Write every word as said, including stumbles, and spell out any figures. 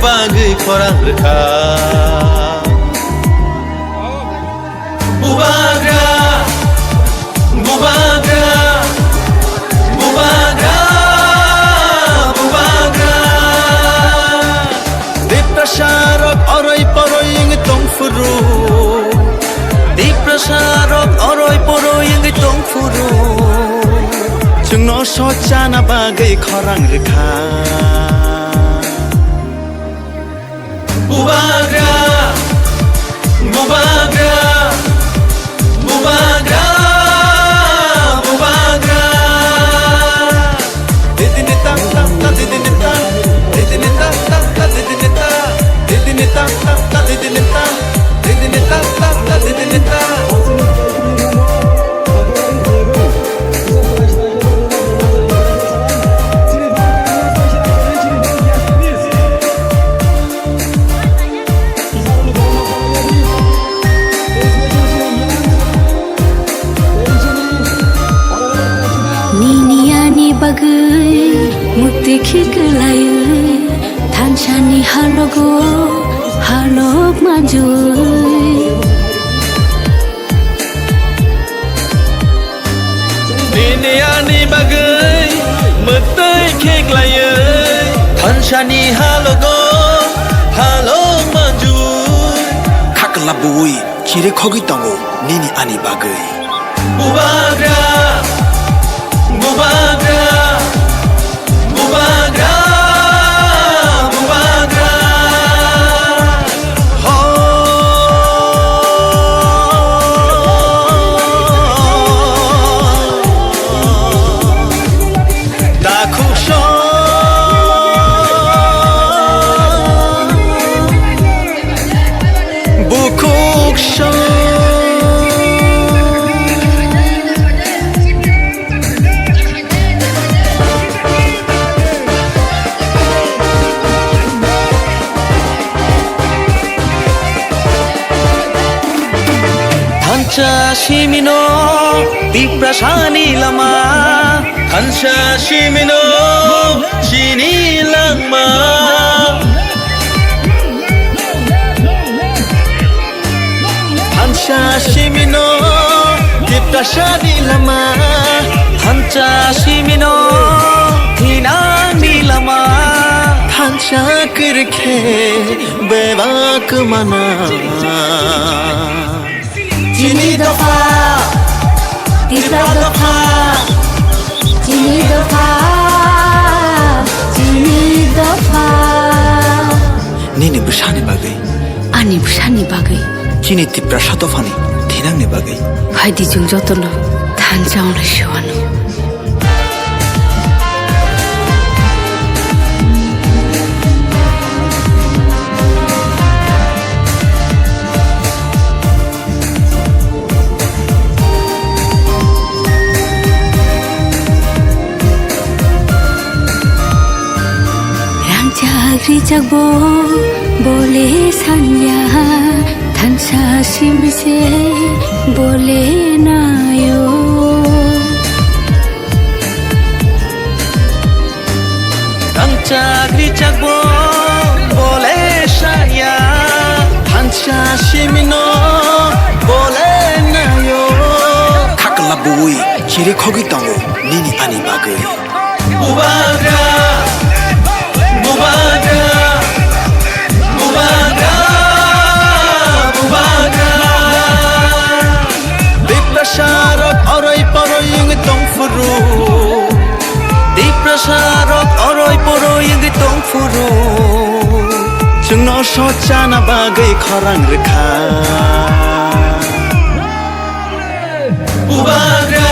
bagwi khorang rwkha. Bubagra, bubagra, bubagra, bubagra. Tiprasa rok oroi poroi wngwi tongphuru. Tiprasa rok oroi poroi wngwi tongphuru. Chwngno sochana bagwi khorang rwkha. Bubagra, bubagra, bubagra, bubagra. Didini tam tam ta, didini ta, didini tam tam ta, didini ta, didini tam tam ta, didini ta, didini tam tam ta, didini ta. Nini ani bagwi mukti khiklaiwi, thansani halogo halok manjui. Nini ani bagwi mwtwi khiklaiwi, thansani halogo halok manjui. Khakla bui chiri khogwi tongo nini ani bagwi. Bubagra, bubagra, bubagra, bubagra. Ho. Dakhuk song. Bukhuk song. Thansa simino Tiprasani lama. Thansa simino chini langma. Thansa simino Tiprasani lama. Thansa simino thinangni lama. Thansa kwrwikhe bebak mana. Chini dopha, Tipra dopha, chini dopha, chini dopha. Nini bwsani bagwi. Ani bwsani bagwi. Chini Tiprasa dophani thinangni bagwi. Phaidi chwng jotono thansa wnglai se wano. Rangchak rijak bo bole sanya, thansa simse bole nayo. Rangchak rijak bo bole sanya, thansa simino bole nayo. Khakla bui chiri khogwi tongo nini ani bagwi. Bubagra, bubagra, bubagra, bubagra. Tiprasa rok oroi poroi wngwi tongphuru. Tiprasa rok oroi poroi wngwi tongphuru. Chwngno sochana bagwi khorang rwkha. Bubagra.